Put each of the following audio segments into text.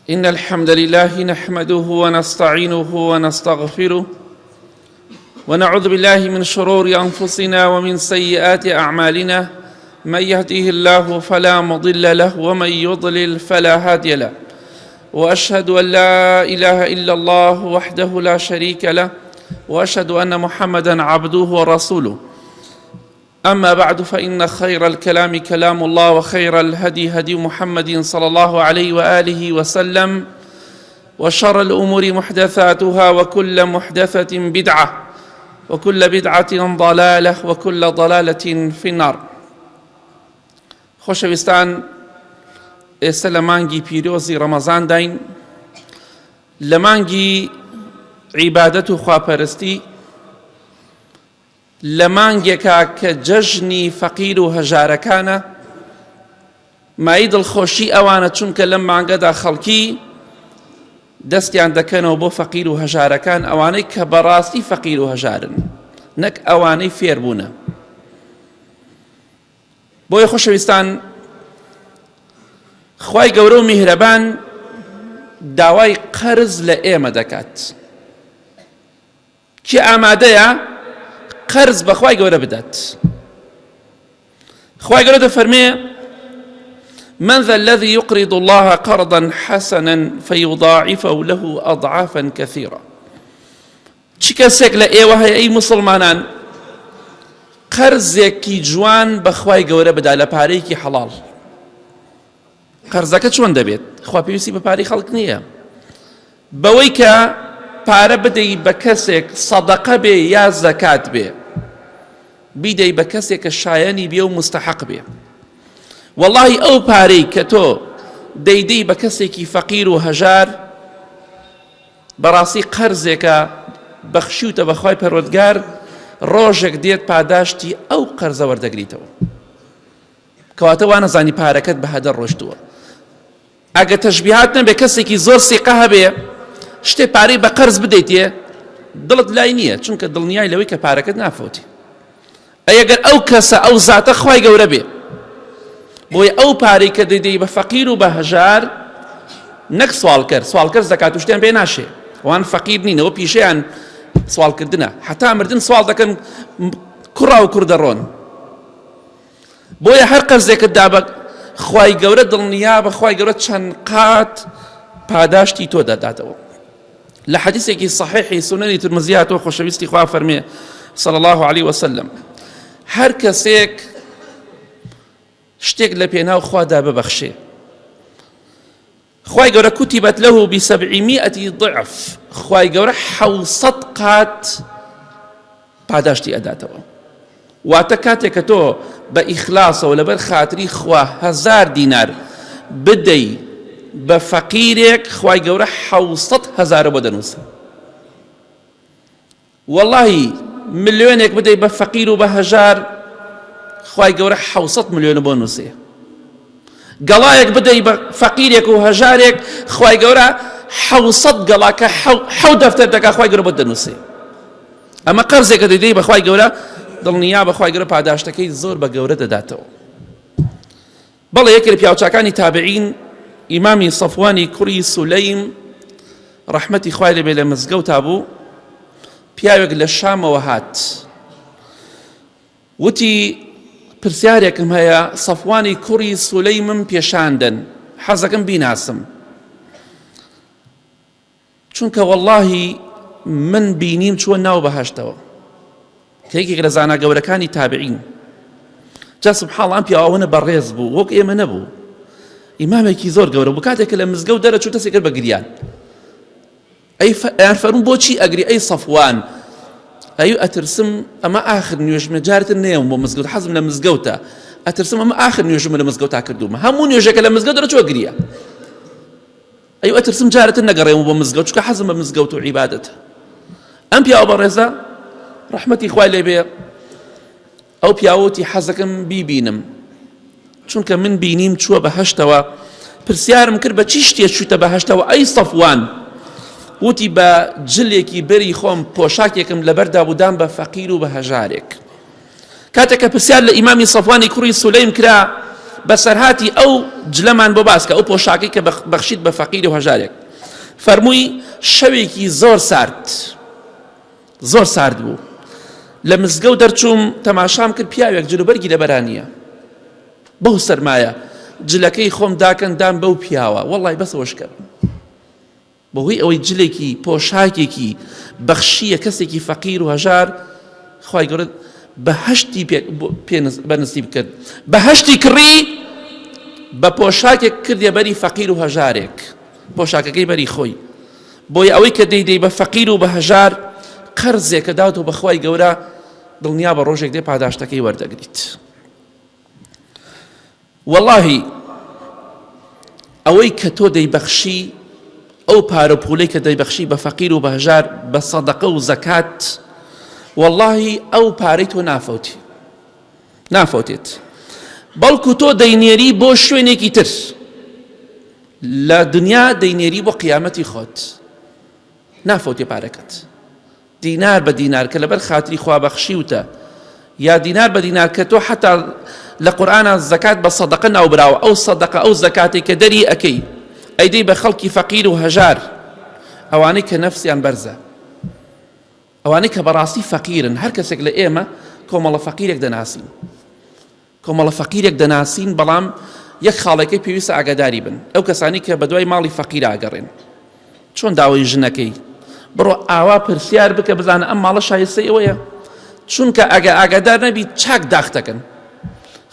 إن الحمد لله نحمده ونستعينه ونستغفره ونعوذ بالله من شرور أنفسنا ومن سيئات أعمالنا من يهديه الله فلا مضل له ومن يضلل فلا هادي له وأشهد أن لا إله إلا الله وحده لا شريك له وأشهد أن محمدا عبده ورسوله أما بعد فإن خير الكلام كلام الله وخير الهدي هدي محمد صلى الله عليه وآله وسلم وشر الأمور محدثاتها وكل محدثة بدعة وكل بدعة ضلالة وكل ضلالة في النار خۆشەویستان ئێستا لە مانگی پیرۆزی ڕەمەزانداین لە مانگی عیبادەت و خواپەرستی لە مانگێکا کە جەژنی فەقیر و هەژارەکانە، مایەی دڵخۆشی ئەوانە چونکە لەم مانگەدا خەڵکی دەستیان دەکەنەوە بۆ فەقیر و هەژارەکان ئەوانەی کە بەڕاستی فەقیر و هەژارن نەک ئەوانەی فێربوونە. بۆیە خۆشەویستان خوای گەورە و میهرەبان داوای قەرز لە ئێمە دەکات. کێ ئامادەیە قەرز بە خوای گەورە بدات؟ خوای گەورە دەفەرمێ من ذا الذي يقرض الله قرضا حسنا فيضاعفه له أضعافا كثيرة چ کەسێک لە ئێوە هەیە ئەی مسلمانان قەرزێکی جوان بەخوای گەورە بدا لە پارەیەکی حەڵاڵ قەرزەکە چۆن دەبێت؟ خوا پێویستی بە پارەی خەڵک نییە. بەوەی کە پارە بدەی بە کەسێک سەدەقە بێ یا زەکات بێ بیدەی بە کەسێک کە شایەنی بێ و مستحق بێ وەڵی ئەو پارەی کە تۆ دەیدەی بە کەسێکی فەقیر و هەژار بەڕاستی قەرزێکە بەخشیوتە بەخوای پەروەردگار ڕۆژێک دێت پاداشتی ئەو قەرزە وەردەگریتەوە کەواتە وانەزانی پارەکەت بە هەدەر ڕۆشتووە ئەگە تەشبیهات نەبێ کەسێکی زۆر سیقە هەبێ شتێ پارەی بە قەرز بدەیتێ دڵت لای نییە چونکە دڵنیای لەوەی کە پارەکەت نافەوتی ئەی ئەگەر ئەو کەسە ئەو زاتە خوای گەورە بێ بۆیە ئەو پارەی کە دەیدەی بە فەقیر و بە هەژار نەک سواڵکەر سواڵکەر زەکات و شتیان پێ ناشێ وان فەقیر نینەوە پیشەیان سواڵکردنە حتا مردن سواڵ دەکەن کوڕا و کوڕ دەڕۆن بۆیە هەر قەرزێکت دا بە خوای گەورە دڵنیابە خوای گەورە چەند قات پاداشتی تۆ دەداتەوە لە حەدیثێکی صحیحی سننی ترمزی هاتووە خۆشەویستی خوا فەرمێ صلی الله علیه وسلم هەر کەسێک شتێک لە پێناو خوادا ببەخشێ خوای گەورە کتبت له بسبعمائة ضعف خوای گەورە حەوسەد قات پاداشتی ئەداتەوە واتە کاتێک کە تۆ بە ئیخلاسەوە لەبەر خاتری خوا هەزار دینار بدەی بە فەقیرێک خوای گەورە حەوسەد هەزارە بۆ دەنووسە وەڵاهی ملیۆنێک بدەی بە فەقیر و بە هەژار خوای گەورە حەوسەد ملیۆنە بۆ نووسێ گەڵایەک بدەی بە فەقیرێک و هەژارێک خوای گەورە حەوسەد گەڵا کە حەو دەفتەر دەکا خوای گەورە بۆ دەنووسێ ئەمە قەرزێکە دەیدەی بە خوای گەورە دڵنیا بە خوای گەورە پاداشتەکەی زۆر بە گەورە دەداتەوە بەڵێ یەکێ لە پیاوچاکانی تابعین ئیمامی سەفوانی کوڕی سولەیم ڕەحمەتی خوای لێبێ لە مزگەوتا بوو پیاوێک لە شامەوە هات وتی پرسیارێکم هەیە سەفوانی کوڕی سولەیمم پێشاندن حەزەکەم بیناسم چونکە وەڵاهی من بینیم چووە ناو بەهەشتەوە کە یەکێک لە زانا گەورەکانی تابعین جا سبحان الله ئەم پیاوە ئەوەنە بەڕێز بوو وەک ئێمە نەبوو ئیمامێکی زۆر گەورە بوو کاتێک کە لە مزگەوت دەرەچوو دەستی کرد بە گریان ئەی ئەیان فەرموو بۆچی ئەگری ئەی سەفوان ئەی ئەترسم ئەمە ئاخر نوێژمە جارتر نێم بۆ مزگەوت حەزم لە مزگەوتە ئەترسم ئەمە ئاخر نوێژمە لە مزگەوتا کردومە هەموو نوێژەکە لە مزگەوت دەرەچووە گریە ئەی ئەترسم جارێ تر نەگەڕێمەوە بۆ مزگەوت چونکە حەزم بە مزگەوت و عیبادەتە. ئەم پیاوە بەڕێزە ڕەحمەتی خوای لێ بێ ئەو پیاوە وتی حەزەکەم بیبینم چونکە من بینیم چووە بەهەشتەوە پرسیارم کرد بە چی شتێ چووتە بەهەشتەوە ئەی سەفوان وتی بە جلێکی بەری خۆم پۆشاکێکم لەبەردا بودام بە فەقیر و بە هەژارێک کاتێک کە پرسیار لە ئیمامی سەفوانی کوڕی سولەیم کرا. بەسەرهاتی ئەو جلەمان بۆ باسکە ئەو پۆشاکەی کە بەخشیت بە فەقیر و هەژارێک فەرمووی شەوێکی زۆر سارد زۆر سارد بوو لە مزگەوت دەرچووم تەماشام کرد پیاوێک جلوبەرگی لەبەرا نییە بەو سەرمایە جلەکەی خۆم داکەن دام بەو پیاوە وەڵی بەس وەشکە بەهۆی ئەوەی جلێکی پۆشاکێکی بەخشیە کەسێکی فەقیر و هەژار خوای گەورە بەهەشتی پێ بەنسیب کرد بەهەشتی کڕی بە پۆشاکێک کردیە بەری فەقیر و هەژارێک پۆشاکەکەی بەری خۆی بۆیە ئەوەی کە دەیدەی بە فەقیر و بە هەژار قەرزێکە داوتەوە بە خوای گەورە دڵنیا بە ڕۆژێک دێ پاداشتەکەی وەردەگریت وەڵاهی ئەوەی کە تۆ دەیبەخشی ئەو پارە پولەی کە دەیبەخشی بە فەقیر و بە هەژار بە سەدەقە و زەکات وەڵاهی ئەو پارەی تۆ نافەوتی نافەوتێت بەڵکو تۆ دەینێری بۆ شوێنێکی تر لە دنیا دەینێری بۆ قیامەتی خۆت نافەوتێ پارەکەت دینار بە دینار کە لەبەر خاتری خوا بەخشیوتە یا دینار بە دینار کە تۆ حتا لە قورئانا زەکات بە سەدەقە ناوبراوە ئەو سەدەقە ئەو زەکاتێک کە دەری ئەکەی ئەیدەی بە خەڵکی فەقیر و هەژار ئەوانەی کە نەفسیان بەرزە ئەوانەی کە بەڕاستی فەقیرن هەر کەسێک لە ئێمە کۆمەڵە فەقیرێک دەناسین کۆمەڵە فەقیرێک دەناسین بەڵام یەک خاڵێکەی پێویستە ئاگاداری بن ئەو کەسانی کە بەدوای ماڵی فەقیر ئاگەڕێن چۆن داوای ژنەکەی بڕۆ ئاوا پرسیار بکە بزانە ئەم ماڵە شایستەی ئەوەیە چونکە ئەگە ئاگادار نەبی چاک داخ دەکەن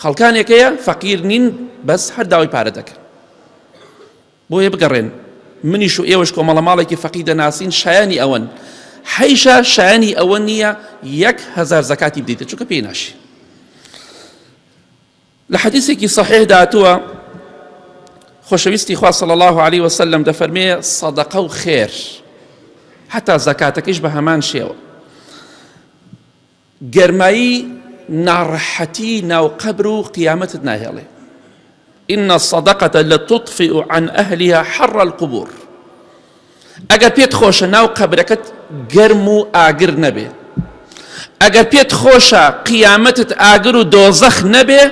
خەڵکانێکەیە فەقیر نین بەس هەر داوای پارە دەکەن بۆیە بگەڕێن منیش و ئێوەش کۆمەڵە ماڵێکی فەقیر دەناسین شایانی ئەوەن حەیشە شایانی ئەوە نییە 1000 زەکاتی بدەیتە چونکە پێی ناشی لە حەدیثێکی صحیح داتووە خۆشەویستی خوا صلی الله علیه وسلم دەفەرمێ سەدەقە و خێر حتا زەکاتەکەیش بە هەمان شێوە گەرمایی ناڕەحەتی ناو قەبر و قیامەتت ناهێڵێ إن الصدقة لتطفئ عن أهلها حر القبور ئەگەر پێت خۆشە ناو قەبرەکەت گەرم و ئاگر نەبێ ئەگەر پێت خۆشە قیامەتت ئاگر و دۆزەخ نەبێ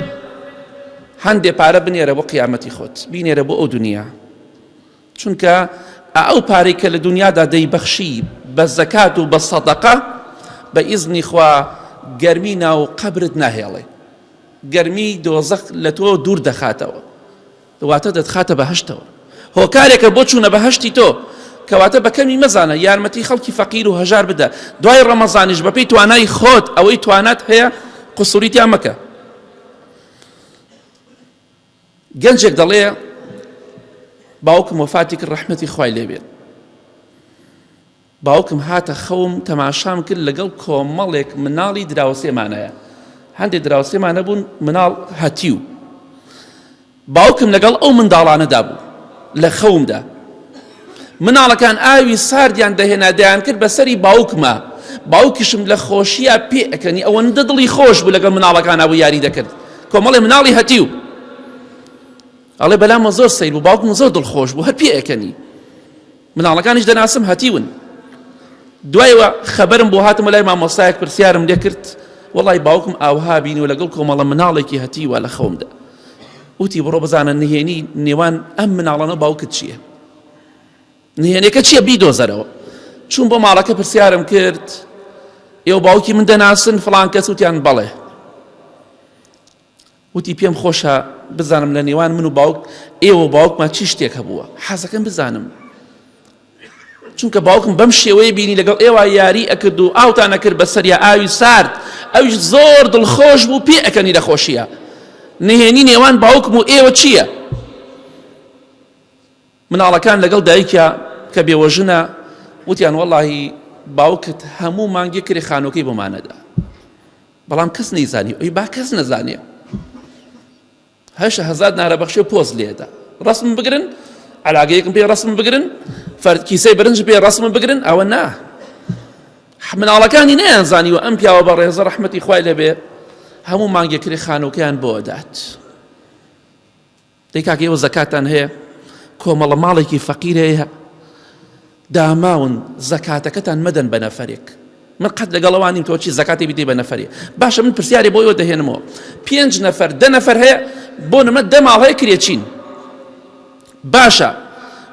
هەندێ پارە بنێرە بۆ قیامەتی خۆت بینێرە بۆ ئەو دنیا چونکە ئەو پارەی کە لە دونیادا دەیبەخشی بە زەکات و بە سەدەقە بە ئیزنی خوا گەرمی ناو قەبرت ناهێڵێ گەرمی دۆزەخ لە تۆ دوور دەخاتەوە واتە دەتخاتە بەهشتەوە هۆکارێکە بۆ چوونە بەهشتی تۆ کەواتە بە کەمی مەزانە یارمەتی خەڵکی فەقیر و هەژار بدە دوای ڕەمەزانیش بەپێی توانای خۆت ئەوەی توانات هەیە قسوری تیا مەکە گەنجێک دەڵێ باوکم وەفاتی کرد ڕەحمەتی خوای لێ بێت باوکم هاتە خەوم تەماشام کرد لەگەڵ کۆمەڵێک مناڵی دراوسێمانەیە هەندێک دراوسێمانە بوون مناڵ هەتیو باوکم لەگەڵ ئەو منداڵانەدا بوو لە خەومدا مناڵەکان ئاوی ساردیان دەهێنا دەیان کرد بەسەری باوکما باوکیشم لە خۆشییا پێ ئەکەنی ئەوەندە دڵی خۆش بوو لەگەڵ مناڵەکانا بوو یاری دەکرد کۆمەڵێ مناڵی هەتیو ئەڵێ بەلامە زۆر سەیر بوو باوکم زۆر دڵخۆش بوو هەر پێ ئەکەنی مناڵەکانیش دەناسم هەتیون دوایەوە خەبەرم بۆ هاتمە لای مامۆستایەک پرسیارم لێ کرد وەڵی باوکم ئاوها بینی و لەگەڵ کۆمەڵە مناڵێکی هەتیوە لە خەومدا وتی بڕۆ بزانە نهێنی نێوان ئەم مناڵانە باوکت چییە نهێنێکە چییە بیدۆزەرەوە چوون بۆ ماڵەکە پرسیارم کرد ئێوە باوکی من دەناسن فڵان کەس وتیان بەڵێ وتی پێم خۆشە بزانم لە نێوان من و باوک ئێوە باوکمان چی شتێک هەبووە حەزەکەم بزانم چونکە باوکم بەم شێوەیە بینی لەگەڵ ئێوە یاری ئەکرد و ئاوتان ئەکرد بەسەریا ئاوی سارد ئەویش زۆر دڵخۆش بوو پێ ئەکەنی لە خۆشیە نهێنی نێوان باوکم و ئێوە چییە؟ مناڵەکان لەگەڵ دایکیا کە بێوەژنە وتیان وەڵاهی باوکت هەموو مانگێک کرێ خانووەکەی بۆمانەدا بەڵام کەس نەیزانی ئەوی با کەس نەزانێ هەشە هەزار نارەبەخشێ و پۆز لێدا ڕسم بگرن علاگەیەکم پێ ڕسم بگرن فەرد کیسەی برنج پێ ڕسم بگرن ئەوە نا مناڵەکانی نەیان زانیوە ئەم پیاوە بە ڕێزە ڕەحمەتی خوای لەبێ هەموو مانگێک کرێ خانووکەیان بۆ دات دەی کاکە ئێوە زەکاتتان هەیە کۆمەڵە ماڵێکی فەقیر هەیە داماون زەکاتەکەتان مەدەن بە نەفەرێک من قەت لەگەڵ ئەوان نیم تۆ چی زەکاتی بدەی بە نەفەرێ باشە من پرسیارێ بۆ ئێوە دەهێنمەوە پێنج نەفەر دە نەفەر هەیە بۆ نمە دە ماڵ هەیە کرێچین باشە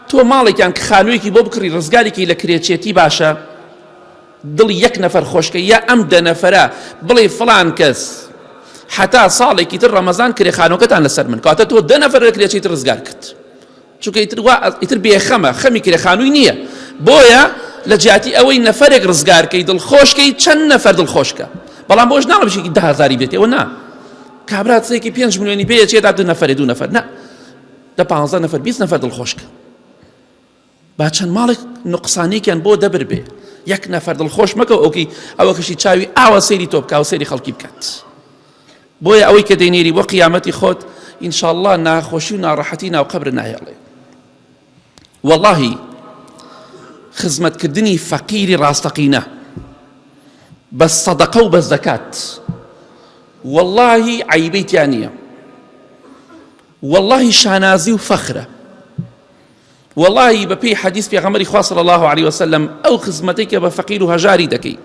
تۆ ماڵێکیان کە خانوویەکی بۆ بکڕی ڕزگارێکی لە کرێچێتی باشە دڵی یەک نەفەر خۆشکە یا ئەم دە نەفەرە بڵێ فڵان کەس حتا ساڵێکی تر ڕەمەزان کرێ خانووەکەتان لەسەر من کاتە تۆ دە نەفەر لە کرێچی تر ڕزگار کرد چونکە ئیتر وا ئیتر بێخەمە خەمی کرێ خانووی نییە بۆیە لە جیاتی ئەوەی نەفەرێک ڕزگارکەی دڵخۆشکەی چەند نەفەر دڵخۆشکە بەڵام بۆش ناڵم شێکی ده هەزاری بێت ئەوە نا کابرا سێکی پێنج ملیۆنی پێ چێ دا دوو نەفەرێ دوو نەفەر نا دە پانزە نەفەر 20 نەفەر دڵخۆشکە با چەند ماڵێک نقصانێکیان بۆ دەبر بێ یەک نەفەر دڵخۆش مەکە ئەوکی ئەوە کەشی چاوی ئاوە سەیری تۆ بکە و سەیری خەڵکی بکات بۆیە ئەوەی کە دەینێری بۆ قیامەتی خۆت ئینشاءاللە ناخۆشی و ناڕەحەتی ناو قەبر ناهێڵێ وەڵاهی خزمەتکردنی فەقیری ڕاستەقینە بە سەدەقە و بە زەکات وەڵاهی عەیبەی تیا نییە وەڵاهی شانازی و فەخرە وەڵاهی بە پێی حەدیث پێغەمبەری خوا صلی الله علیه وسلم ئەو خزمەتەی کە بە فەقیر و هەژاری دەکەی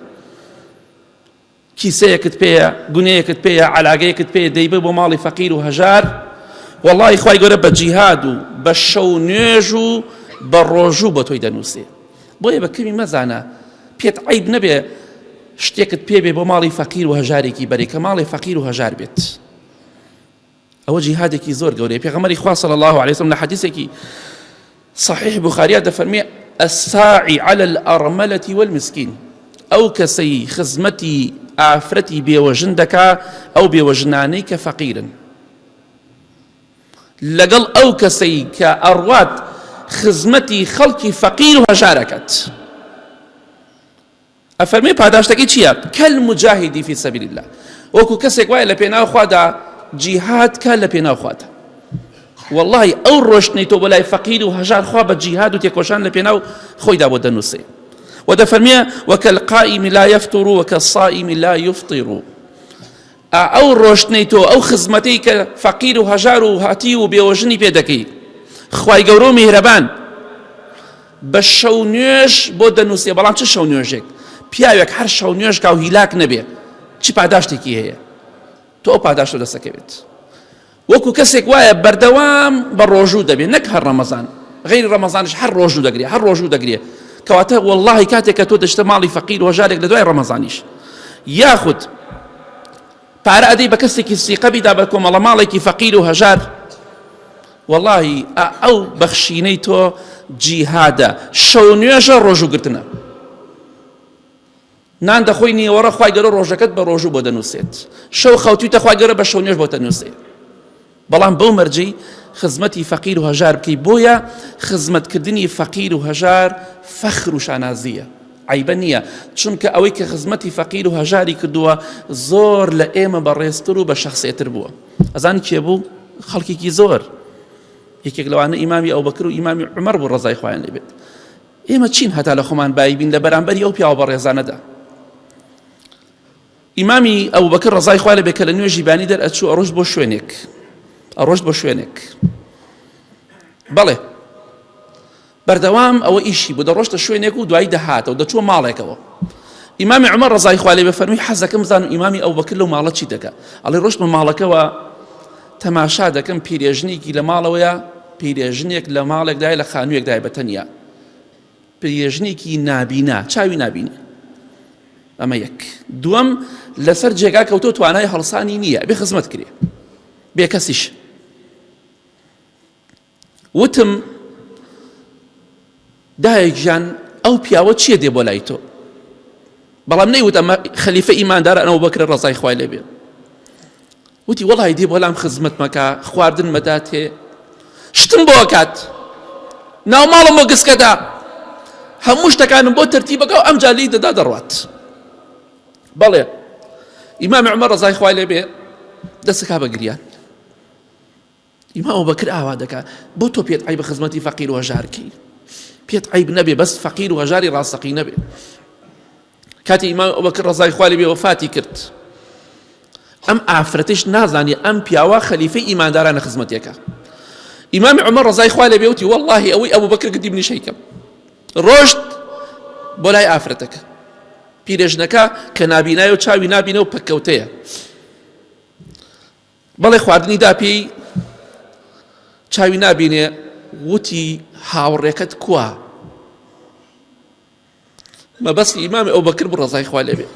کیسەیەکت پێیە، گونێیەکت پێیە، عەلاگەیەکت پێیە دەیبەی بۆ ماڵی فەقیر و هەژار، وەڵاهی خوای گەورە بە جیهاد و بە شەو نوێژ و بە ڕۆژوو بۆ تۆی دەنووسێ. بۆیە بە کەمی مەزانە، پێت عەیب نەبێ شتێکت پێ بێ بۆ ماڵی فەقیر و هەژارێکی بەری کە ماڵێ فەقیر و هەژار بێت. ئەوە جیهادێکی زۆر گەورەیە پێغەمبەری خوا صلی الله علیه وسلم لە حەدیثێکی صحیح بخاریا دەفەرمێ الساعی علی الارملة والمسکین ئەو کەسەی خزمەتی ئافرەتی بێوەژن دەکا ئەو بێوەژنانەی کە فەقیرن لەگەڵ ئەو کەسەی کە ئەڕوات خزمەتی خەڵکی فەقیر و هەژارەکەت ئەفەرموێ پاداشتەکەی چییە؟ کالمجاهد فی سبیل اللە وەکو کەسێک وایە لە پێناو خوادا جیهاد کا لە پێناو خوادا واللهی ئەو ڕۆشتنەی تۆ بۆ لای فەقیر و هەژار خوا بە جیهاد و تێکۆشان لە پێناو خۆیدا بۆ دەنووسێ و دەفەرمێ وکالقائم لا يفتر وكالصائم لا يفطر ئەو ڕۆشتنەی تۆ ئەو خزمەتەی کە فەقیر و هەژار و هەتی و بێوەژنی پێ دەکەی خوای گەورە و میهرەبان بە شەو نوێژ بۆ دەنووسێ بەڵام چ شەو نوێژێک پیاوێک هەر شەو نوێژ کا و هیلاک نەبێ چ پاداشتێکی هەیە تۆ ئەو پاداشتە دەسەکەوێت وەکو کەسێک وایە بەردەوام بە ڕۆژوو دەبێت نەک هەر ڕەمەزان غەیری ڕەمەزانش هەر ڕۆژوو دەگرێ هەر ڕۆژوو دەگرێ کەواتە وەڵڵاهی کاتێک کە تۆ دەچتە ماڵی فەقیر هۆژارێک لە دوای ڕەمەزانیش یاخود پارە ئەدەی بە کەسێکی سیقە بیدا بە کۆمەڵە ماڵێکی فەقیر و هەژار وەڵاهی ئەو بەخشینەی تۆ جیهادە شەو نوێژە ڕۆژوو گرتنە نان دەخۆی نیوەڕە خوای گەورە ڕۆژەکەت بە ڕۆژوو بۆ دەنووسێت شەو خەوتویتە خوای گەورە بە شەو نوێژ بۆ دەنووسێ بەڵام بەو مەرجەی خزمەتی فەقیر و هەژار بکەی بۆیە خزمەتکردنی فەقیر و هەژار فەخر و شانازیە عیبە نییە چونکە ئەوەی کە خزمەتی فەقیر و هەژاری کردووە زۆر لە ئێمە بەڕێزتر و بە شخصێتر بووە ئەزانی کێ بوو خەڵکێکی زۆر یەکێک لەوانە ئیمامی ئەوبەکر و ئیمامی عمر بوو ڕەزای خوایان لێبێت ئێمە چین هەتا لە خۆمان بایی بین لە بەرامبەری ئەو پیاوە بەڕێزانەدا ئیمامی ئەبوبەکر ڕەزای خوا لێبێ کە لە نوێژی بانی دەر ئەچوو ئەڕۆشت بۆ شوێنێک ئەڕۆشت بۆ شوێنێک بەڵێ بەردەوام ئەوە ئیشی بوو دەڕۆشتە شوێنێک و دوایی دەهاتەوە دەچووە ماڵێکەوە ئیمامی عمر ڕەزای خوا لێ بێ فەرمی حەزەکەم بزانم ئیمامی ئەبوبەکر لەو ماڵە چی دەکا ئەڵێ ڕۆشتمە ماڵەکەوە تەماشا دەکەم پیرێژنێکی لە ماڵەوەیە پیرێژنێک لە ماڵێکدایە لە خانوویەکدایە بە تەنیا پیرێژنێکی نابینا چاوی نابینێ ئەمە یەک دووەم لەسەر جێگا کەوتۆ توانای هەڵسانی نییە بێ خزمەت کرێ بێ کەسیش وتم دایە گیان ئەو پیاوە چییە دێ بۆ لای تۆ بەڵام نەیوت ئەمە خەلیفە ئیماندارە ئەنەوە بەکرە ڕەزای خوای لێبێ وتی وەڵی دێ بۆ لام خزمەت مەکە خواردن مەداتێ شتم بۆ کات ناو ماڵم بۆ گسکەدا هەموو شتەکانم بۆ تەرتیبەکە و ئەمجا لی دەدا دەڕوات بەڵێ ئیمام عمر ڕەزای خوای لێبێ دەستەکا بە گریان ئیمام ئەبوبەکر ئاوا دەکا بۆ تۆ پێت عەیبە خزمەتی فەقیر و هەژار کەی پێت عەیب نەبێ بەس فەقیر و هەژاری ڕاستەقینە بێ کاتی ئیمام ئەبوبەکر ڕەزای خوا لێ بێ وەفاتی کرد ئەم ئافرەتیش نازانی ئەم پیاوە خەلیفەی ئیماندارانە خزمەتێکە ئیمامی عمر ڕەزای خوا لێ بێ وتی واللهی ئەوەی ئەبوبەکر کردی منیش هەیکەم ڕۆشت بۆ لای ئافرەتەکە پیرێژنەکە کە نابینایە و چاوی نابینە و پەککەوتەیە بەڵێ خواردنی دا پێی. چاوی نابینێ وتی هاوڕێکەت کوا؟ مەبەستی ئیمامی ئەوبەکر بوو ڕەزای خوا لێبێ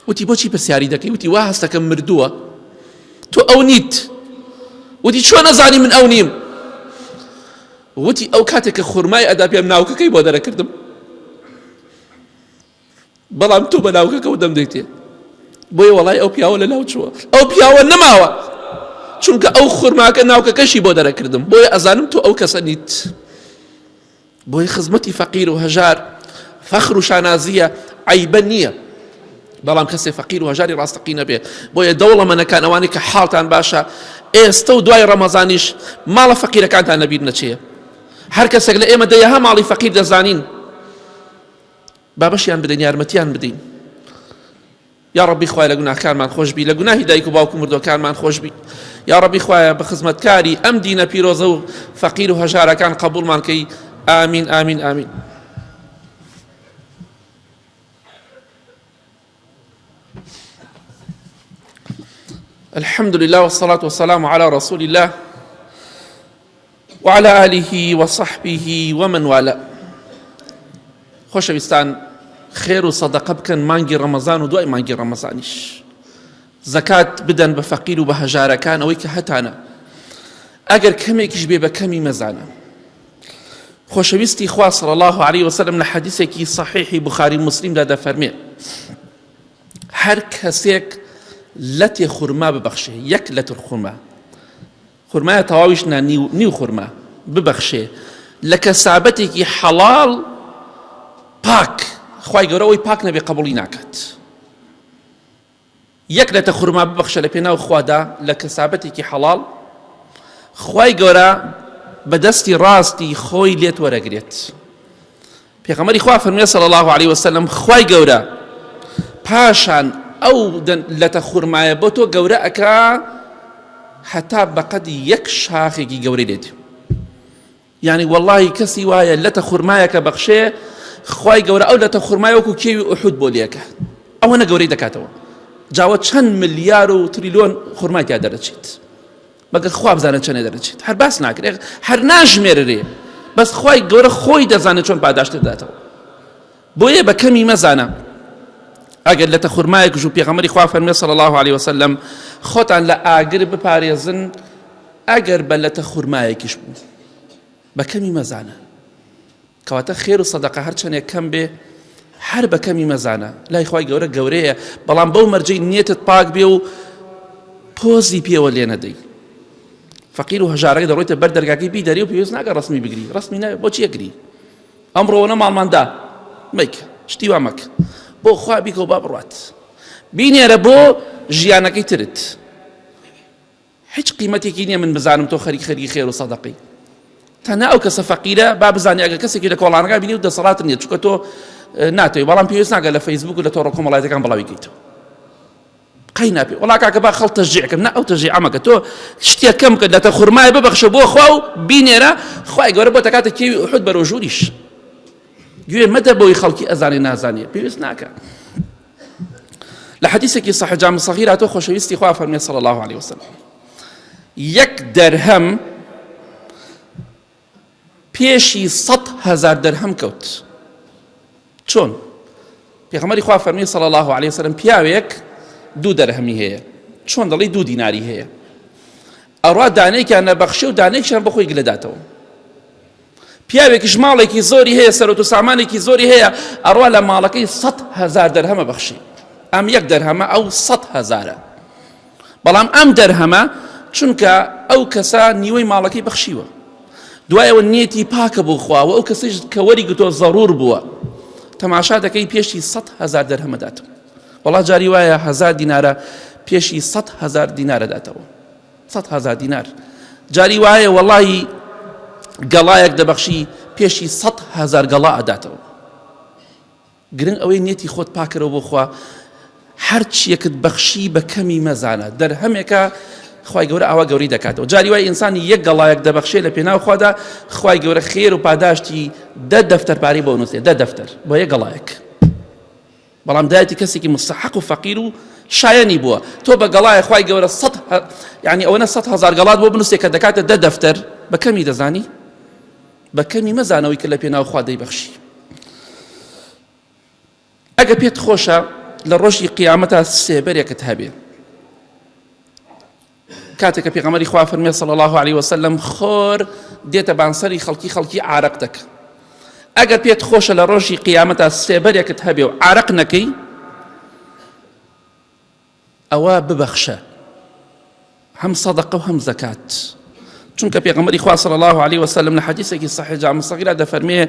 وتی بۆچی پرسیاری دەکەی وتی وا هەستەکەم مردووە تۆ ئەو نیت وتی چۆن ئەزانی من ئەو نیم وتی ئەو کاتێک کە خورمای ئەدا پێم ناوکەکەی بۆ دەرەکردم بەڵام تۆ بە ناوکەکەەوە دەم دەیتێ بۆیە وەڵای ئەو پیاوە لە ناو چووە ئەو پیاوە نەماوە چونکە ئەو خورماکە ناوکەکەشی بۆ دەرەکردم بۆیە ئەزانم تۆ ئەو کەسە نیت بۆیە خزمەتی فەقیر و هەژار فەخر و شانازیە عیبە نییە بەڵام کەسێ فەقیر و هەژاری ڕاستەقینە بێ بۆیە دەوڵەمەنەکان ئەوانەی کە حاڵتان باشە ئێستە و دوای ڕەمەزانیش ماڵە فەقیرەکانتان لەبیر نەچێ هەر کەسێک لە ئێمە دەیەها ماڵی فەقیر دەزانین بابەشیان بدەین یارمەتیان بدەین یا ڕەبی خوایە لە گوناهکانمان خۆش بی لە گوناهی دایک و باوک و مردوەکانمان خۆش بی یا ڕەبی خوایە بە خزمەتکاری ئەم دینە پیرۆزە و فەقیر و هەژارەکان قبوڵمان کەی ئامین ئامین ئامین الحمد لله والصلاة والسلام على رسول الله وعلى آله وصحبه ومن والاه خۆشەویستان خێر و سەدەقە بکەن مانگی ڕەمەزان و دوای مانگی ڕەمەزانیش زەکات بدەن بە فەقیر و بە هەژارەکان ئەوەی کە هەتانە ئەگەر کەمێکیش بێ بە کەمی مەزانە خۆشەویستی خوا صلی الله علیه وسلم لە حەدیثێکی صحیحی بخاری مسلمدا دەفەرمێ هەر کەسێک لەتێ خورما ببەخشێ یەک لەتر خورما خورمایە تەواویش نا نیو نیو خورما ببەخشێ لە کەسابەتێکی حەڵاڵ پاک خوای گەورە ئەوەی پاک نەبێ قبوڵی ناکات یەک لەتە خورما ببەخشە لە پێناو خوادا لە کەسابەتێکی حەڵاڵ خوای گەورە بە دەستی ڕاستی خۆی لێت وەرەگرێت پێغەمبەری خوا فەرمووی صلی اللە علیە وسلم خوای گەورە پاشان ئەو لەتە خورمایە بۆ تۆ گەورە ئەکا هەتا بەقەد یەک شاخێکی گەورەی لێت یعنی واللهی کەسی وایە لەتە خورمایەکە بەخشێ خوای گەورە ئەو لەتە خورمای وەکو کێوی ئوحود بۆ لێکە ئەوە نەگەورەی دەکاتەوە جاوە چەند ملیار و تریلیۆن خورمای تیا دەرەچێت مەگەر خوا بزانێت چەنێ دەرەچێت هەر باس ناکرێت هەر ناژمێررێ بەس خوای گەورە خۆی دەزانێت چۆن پاداشت دەداتەوە بۆیە بە کەمی مەزانە ئەگەر لە تەخورمایەک ژوو پێغەمبەری خوا فەرمێ صلی الله علیه وسلم خۆتان لە ئاگر بپارێزن ئەگەر بە لەتە خورمایەکیش بوو بە کەمی مەزانە کەواتە خێر و سەدەقە هەرچەنێک کەم بێ هەر بە کەمی مەزانە لای خوای گەورە گەورەیە بەڵام بەو مەرجەی نیەتت پاک بێ و پۆزی پێوە لێ نەدەی فەقیر و هەژارەکە دەڕۆیتە بەر دەرگاکەی بیدەری و پێویست ناکە ڕسمی بگری ڕسمی ناوێت بۆچی ئەگری ئەمڕۆ نە ماڵماندا مەیکە شتی وا مەکە بۆ خوا بیکە و با بڕات بینێرە بۆ ژیانەکەی ترت هیچ قیمەتێکی نیە من بزانم تۆ خەریک خەریکی خێر و سەدەقەی تەنها ئەو کەسە فەقیرە با بزانێ ئەگەر کەسێکی لە کۆڵانەکە بینی و دەسەڵات نیە چونکە تۆ ناتەوێ بەڵام پێویست ناکە لە فەیسبوک و لە تۆڕە کۆمەڵایەتەکان بڵاوی کەیتەوە قەی ناپێ وڵا کاکە با خەڵ تەشجیع کەم نا ئەو تەشجیع مەکە تۆ شتێکەم کە لەتە خورمای ببەخشە بۆ خوا و بینێرە خوای گەورە بۆ تەکاتە کێوی ئوحود بەرەو ژووریش گوێ مەدە بۆی خەڵکی ئەزانێ نازانێ پێویست ناکە لە حەدیثێکی صحیح جامع صغیر هاتووە خۆشەویستی خوا فەرمی صلی الله علیه وسلم یەک دەرهەم پێشی سەد هەزار دەرهەم کەوت چۆن پێغەمبەری خوا فەرمی صلی الله علیه وسلم پیاوێک دوو دەرهەمی هەیە چۆن دەڵی دوو دیناری هەیە ئەڕوا دانێکیان نەبەخشێ و دانێکیان بەخۆی گلەداتەوە پیاوێکیش ماڵێکی زۆری هەیە سەرۆت و سامانێکی زۆری هەیە ئەڕوا لە ماڵەکەی 100 هزار دەرهەمە بەخشی ئەم یەک دەرهەمە ئەو 100 هزارە بەڵام ئەم دەرهەمە چونکە ئەو کەسە نیوەی ماڵەکەی بەخشیوە دوایەوە نیەتی پاکە بۆ خوا و ئەو کەسیش کە وەری گرتووە زەرور بووە تەماشا دەکەی پێشی 100 هزار دەرهەمە داتەوە وەڵا جاری وایە هزار دینارە پێشی 100 هزار دینارە داتەوە 100 هزار دینار جاری وایە وەڵی گەڵایەک دەبەخشی پێشی 100 هزار گەڵا ئەداتەوە گرنگ ئەوەی نیەتی خۆت پاکەرەوە بۆ خوا هەرچیەکت بەخشی بە کەمی مەزانە دەرهەمێکە خوای گەورە ئاوا گەوری دەکاتەوە جاری وای ئینسانی یەک گەڵایەک دەبەخشێ لە پێناو خوادا خوای گەورە خێر و پاداشتی دە دەفتەر پارەی بۆ نووسێ دە دەفتەر بۆ یەک گەڵایەک. بەڵام دایەتی کەسێکی مستحق و فەقیر و شایەنی بووە. تۆ بە گەڵایە خوای گەورە سەد یعنی ئەوەنە 100 هەزار گەڵات بۆ بنووسێ کە دەکاتە دە دەفتەر بە کەمی دەزانی؟ بە کەمی مەزانەوەی کە لە پێناو خوا دەیبەخشی. ئەگە پێت خۆشە لە ڕۆژی قیامەتا سێبەرێکت هەبێ کاتێک کە پێغەمبەری خوا فەرمی صلی الله علیه وسلم خۆر دێتە بانسەری خەڵکی خەڵکی عارەق دەکە ئەگەر پێت خۆشە لە ڕۆژی قیامەتا سێبەرێکت هەبێ و عارەق نەکەی ئەوە ببەخشە هەم سەدەقە و هەم زەکات چونکە پێغەمبەری خوا صلی الله علیه وسلم لە حەدیثێکی صحیح جامع صغیرا دەفەرمێ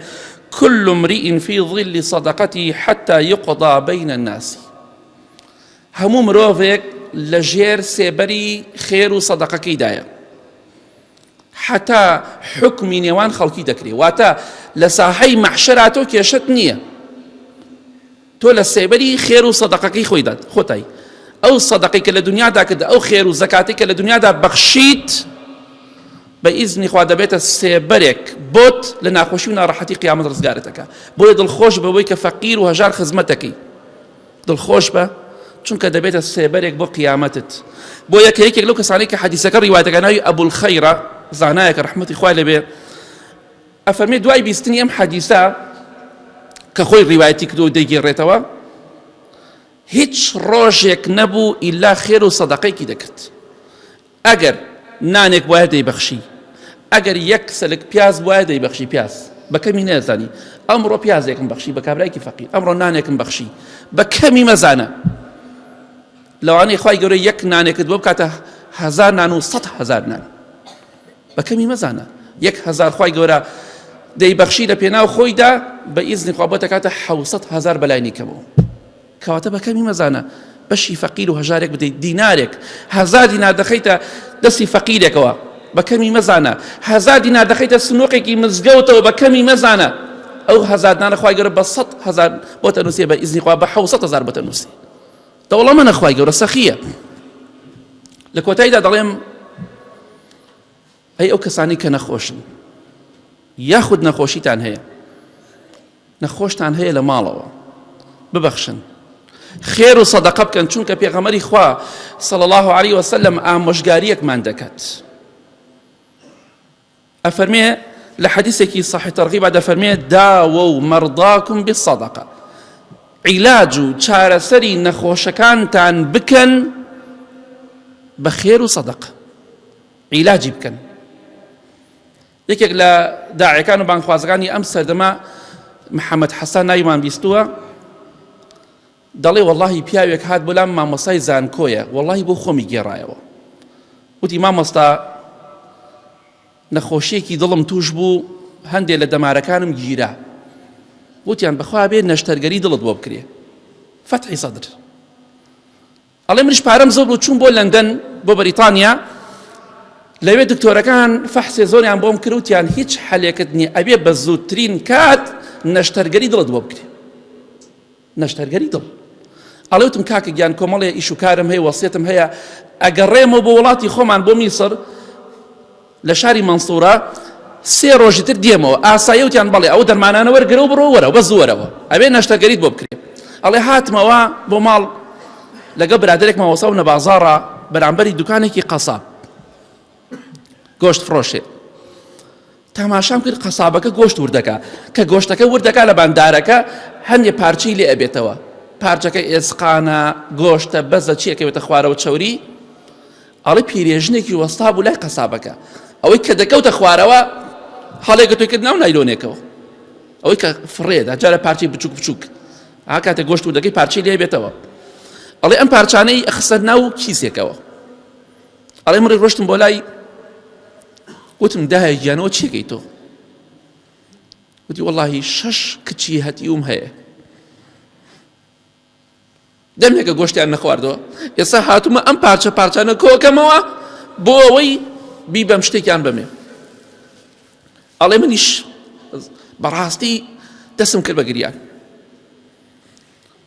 كل امرئ في ظل صدقته حتى يقضى بين الناس هەموو مرۆڤێک لە ژێر سێبەری خێر و سەدەقەکەیدایە حتا حکمی نێوان خەڵکی دەکرێت واتە لە ساحەی مەحشەرا تۆ کێشت نییە تۆ لە سێبەری خێر و سەدەقەکەی خۆیدا خۆتای ئەو سەدەقەی کە لە دنیادا کرد ئەو خێر و زەکاتی کە لە دنیادا بەخشیت بە ئیزنی خوا دەبێتە سێبەرێک بۆت لە ناخۆشی و ناڕەحەتی قیامەت ڕزگارت دەکا بۆیە دڵخۆش بەوەی کە فەقیر و هەژار خزمەتەکەی دڵخۆش بە چونکە دەبێتە سێبەرێک بۆ قیامەتت بۆ یەکە یەکێک لەو کەسانەی کە حەدیسەکە ڕیوایەتەکە ناوی ئەبولخەیرە زانایەکە ڕەحمەتی خوای لێبێ ئەفەرمێ دوای بیستنی ئەم حەدیسە کە خۆی ڕیوایەتی کردو و دەیگێڕێتەوە هیچ ڕۆژێک نەبوو ئیلا خێر و سەدەقەیەکی دەکرد ئەگەر نانێک بوایە دەیبەخشی، ئەگەر یەک سەلک پیاز بوایە دەیبەخشی، پیاز بە کەمی نەزانی، ئەمڕۆ پیازێکم بەخشی بە کابرایەکی فەقیر، ئەمڕۆ نانێکم بەخشی بە کەمی مەزانە. لەوانەیە خوای گەورە یەک نانێکت بۆ بکاتە هەزار نان و 100,000 نان. بە کەمی مەزانە. 1000 خوای گەورە دەیبەخشی لە پێناو خۆیدا بە ئیزنی خوا بۆ دەکاتە 700,000 بەلای کەمەوە. کەواتە بە کەمی مەزانە بەشی فەقیر و هەژارێک بدەیت دینارێک هەزار دینار دەخەیتە دەستی فەقیرێکەوە بە کەمی مەزانە هەزار دینار دەخەیتە سنوقێکی مزگەوتەوە بە کەمی مەزانە ئەو هەزار دانە خوای گەورە بە 100,000 بۆتە نووسێ بە ئیزنی خوا بە 700,000 بۆتە نووسێ دەوڵەمەنە خوای گەورە سەخیە لە کۆتاییدا دەڵێم ئەی ئەو کەسانی کە نەخۆشن یاخود نەخۆشیتان هەیە نەخۆشتان هەیە لە ماڵەوە ببەخشن خێر و سەدەقە بکەن چونکە پێغەمەری خوا صلی الله علیه وسلم ئامۆژگاریەکمان دەکات ئەفەرمێ لە حەدیثێکی صحیح ترغیبا دەفەرمێ داووا مرضاكم بالصدقە عیلاج و چارەسەری نەخۆشەکانتان بکەن بە خێر و سەدەقە عیلاجی بکەن یەکێک لە داعیەکان و بانگخوازەکانی ئەم سەردەمە محەممەد حەسان ناویمان بیستووە دەڵێ وەڵاهی پیاوێک هات بۆ لام مامۆستای زانکۆیە وەڵاهی بۆ خۆمی گێڕایەوە وتی مامۆستا نەخۆشیەکی دڵم توش بوو هەندێک لە دەمارەکانم گیرا وتیان بەخوا بێ نەشتەرگەری دڵت بۆ بکرێ فەتحی سەدر ئەڵێ منیش پارەم زۆر بوو چووم بۆ لەندەن بۆ بەریتانیا لەوێ دکتۆرەکان فەحسێ زۆریان بۆم کرد وتیان هیچ حەلێکت نییە ئەبێ بە زووترین کات نەشتەرگەری دڵت بۆ بکرێ نەشتەرگەری دڵ ئەڵێ وتم کاکە گیان کۆمەڵێ ئیش و کارم هەیە وەسیەتم هەیە ئەگەڕێمەوە بۆ وڵاتی خۆمان بۆ میسر لە شاری مەنسوورە سێ ڕۆژی تر دێمەوە ئاسایی وتیان بەڵێ ئەو دەرمانانە وەرگرە و بڕۆ وەرەوە بەس وەرەوە ئەبێ نەشتەرگەریت بۆ بکرێ ئەڵێ هاتمەوە بۆ ماڵ لەگەڵ برادێکمان وەساو لە بازاڕە بەرامبەری دوکانێکی قەساب گۆشت فڕۆشێ تەماشام کرد قەسابەکە گۆشت وردەکە کە گۆشتەکە وردەکە لە باندارەکە هەندێ پارچەی لێ ئەبێتەوە پارچەکە ئێسقانە گۆشتە بەزە چیەکەوێتە خوارەوە چەوری ئەڵێ پیرێژنێکی وەستا بوو لای قەسابەکە ئەوەی کە دەکەوتە خوارەوە هەڵێگە تۆی کرد ناو نایلۆنێکەوە ئەوەی کە فڕێدا جارە پارچەی بچوک بچوک ها کاتێک گۆشت و دەکەی پارچەی لێ بێتەوە ئەڵێ ئەم پارچانەی ئەخستە ناو کیسێکەوە ئەڵێ مڕی ڕۆشتم بۆ لای وتم دایە گیانەوە چیەکەی تۆ وتی وەڵاهی شەش کچی هەتیوم هەیە دەمێکە گۆشتیان نەخواردەوە ئێستا هاتوومە ئەم پارچە پارچانە کۆکەمەوە بۆ ئەوەی بیبەم شتێکیان بەمێ ئەڵێ منیش بەڕاستی دەسم کرد بە گریان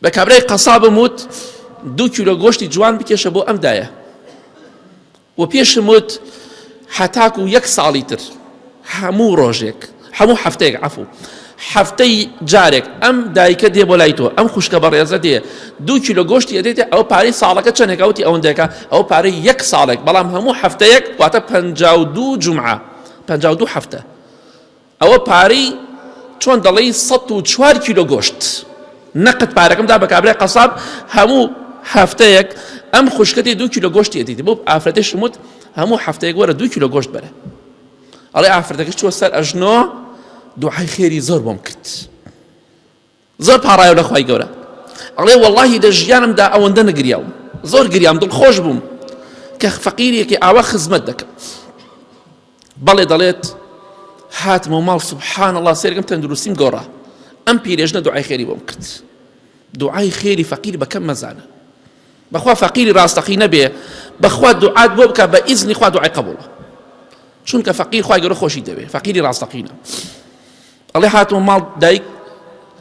بە کابرای قەسابم وت دوو کیلۆ گۆشتی جوان بکێشە بۆ ئەم دایە و پێشم وت هەتاکو یەک ساڵی تر هەموو ڕۆژێک هەموو هەفتەیەک عەفو. هەفتەی جارێک ئەم دایکە دێ بۆ لای تۆ ئەم خوشکە بەڕێزە دێ دوو کیلۆ گۆشتی ئەدێتێ ئەو پارەی ساڵەکە چەندێکە وتی ئەوەندێکە ئەو پارەی یەک ساڵێک بەڵام هەموو هەفتەیەک واتە 52 جومعە 52 هەفتە ئەوە پارەی چۆن دەڵێی 104 کیلۆ گۆشت نەقت پارەکەم دا بە کابرای قەساب هەموو هەفتەیەک ئەم خوشکەتی دوو کیلۆ گۆشتی ئەدیت بۆ ئافرەتێشم وت هەموو هەفتەیەک وەرە دوو کیلۆ گۆشت بەرە ئەڵێ ئافرەتەکەش چووە سەر ئەژنۆ دوعای خێری زۆر بۆم کرد زۆر پاڕایەوە لە خوای گەورە ئەڵێ وەڵاهی لە ژیانمدا ئەوەندە نەگریاوم زۆر گریام دڵخۆش بووم کە فەقیرێکی ئاوا خزمەت دەکەم بەڵێ دەڵێت هاتمەوە ماڵ سبحان الله سێرگم تەندروستیم گۆڕا ئەم پیرێژنە دوعای خێری بۆم کرد دوعای خێری فەقیر بەکەم مەزانە بەخوا فەقیری ڕاستەقینە بێ بەخوا دوعات بۆ بکە بە ئیزنی خوا دوعای قبوڵە چونکە فەقیر خوای گەورە خۆشی دەوێ فەقیری ڕاستەقینە ئەڵێ هاتمە ماڵ دایک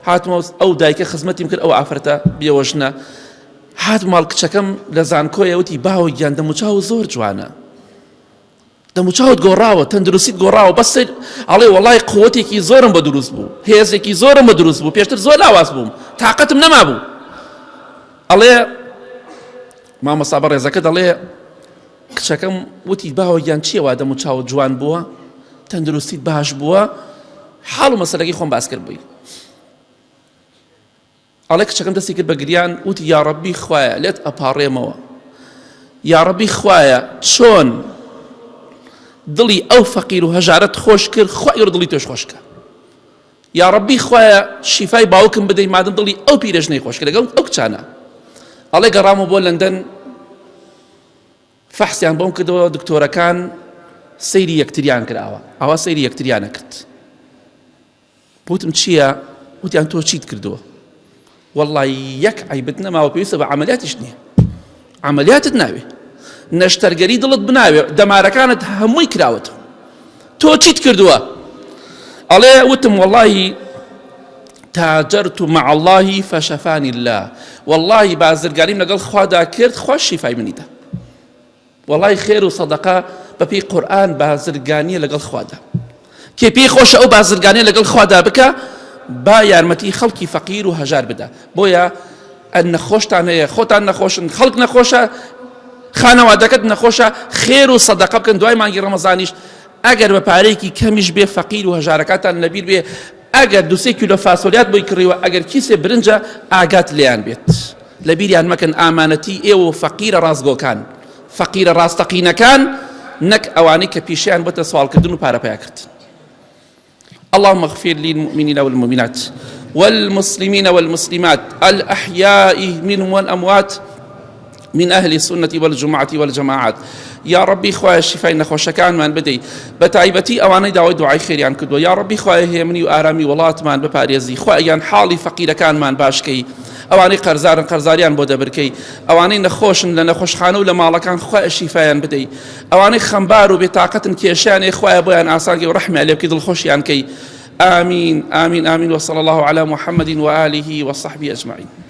هاتمە ئەو دایکە خزمەتیم کرد ئەو ئافرەتە بێوەژنە هات ماڵ کچەکەم لە زانکۆیە وتی باوە گیان دەموچاو زۆر جوانە دەموچاوت گۆڕاوە تەندروستیت گۆڕاوە بەس سەیر ئەڵێ وەڵای قوتێکی زۆرم بە دروست بوو هێزێکی زۆرم بە دروست بوو پێشتر زۆر لاواز بووم تاقەتم نەمابوو ئەڵێ مامۆستا بەڕێزەکە دەڵێ کچەکەم وتی باوە گیان چییە وا دەموچاوت جوان بووە تەندروستیت باش بووە حاڵ و مەسەلەکەی خۆم باس کرد بووی ئەڵێ کچەکەم دەستی کرد بە گریان وتی یاڕەبی خوایە لێت ئەپاڕێمەوە یاڕەبی خوایە چۆن دڵی ئەو فەقیر و هەژارەت خۆش کرد خوای گەورە دڵی تۆش خۆش کە یاڕەبی خوایە شیفای باوکم بدەی مادەم دڵی ئەو پیرەژنەی خۆش کرد لەگەڵ ئەو کچانە ئەڵێ گەڕامەوە بۆ لەندەن فەحسیان بۆم کردەوە دکتۆرەکان سەیری یەکتریان کراوە ئەوە سەیری یەکتریانە کرد وتم چییە؟ وتیان تۆ چیت کردووە؟ وەڵڵی یەک عەیبت نەماوە پێویستە بە عەمەلیاتیش نییە عەمەلیاتت ناوێ نەشتەرگەری دڵت بناوێ دەمارەکانت هەمووی کراوەتەوە تۆ چیت کردووە؟ ئەڵێ وتم وەڵڵی تاجرت مع الله فشفاني الله والله بازرگانیم لەگەڵ خوادا کرد خوا شیفای منی دا وەڵای خێر و سەدەقە بەپێی قورئان بازرگانیە لەگەڵ خوادا کێ پێی خۆشە ئەو بازرگانیە لەگەڵ خوادا بکە با یارمەتی خەڵکی فەقیر و هەژار بدا بۆیە نەخۆشتان هەیە خۆتان نەخۆشن خەڵک نەخۆشە خانەوادەکەت نەخۆشە خێر و سەدەقە بکەن دوای مانگی ڕەمەزانیش ئەگەر بە پارەیەکی کەمیش بێ فەقیر و هەژارەکانتان لەبیر بێ ئەگەر دوسێ کیلۆ فاسۆلیات بۆی کڕیوە ئەگەر کیسێ برنجە ئاگات لێیان بێت لەبیریان مەکەن ئامانەتی ئێوە و فەقیرە ڕاستگۆکان فەقیرە ڕاستەقینەکان نەک ئەوانەی کە پیشەیان بۆتە سواڵکردن و پارە پەیاکردن اللهم اغفر للمؤمنين والمؤمنات والمسلمين والمسلمات الأحياء منهم والأموات من أهل السنة والجماعة والجماعات یا ڕەبی خوایە شیفای نەخۆشەکانمان بدەی بە تایبەتی ئەوانەی داوای دوعای خێریان کردووە یا ڕەبی خوایە هێمنی و ئارامی وڵاتمان بپارێزی خوایان حاڵی فەقیرەکانمان باشکەی ئەوانەی قەرزارن قەرزاریان بۆ دەبرکەی ئەوانەی نەخۆشن لە نەخۆشخانە و لە ماڵەکان خوایە شیفایان بدەی ئەوانەی خەمبار و بێتاقەتن کێشیان ئێ خوایە بۆیان ئاسانکەی و ڕەحمیان لێ بکەی دڵخۆشیان کەی آمین آمین آمین وصلى الله على محمد وآله وصحبه أجمعين.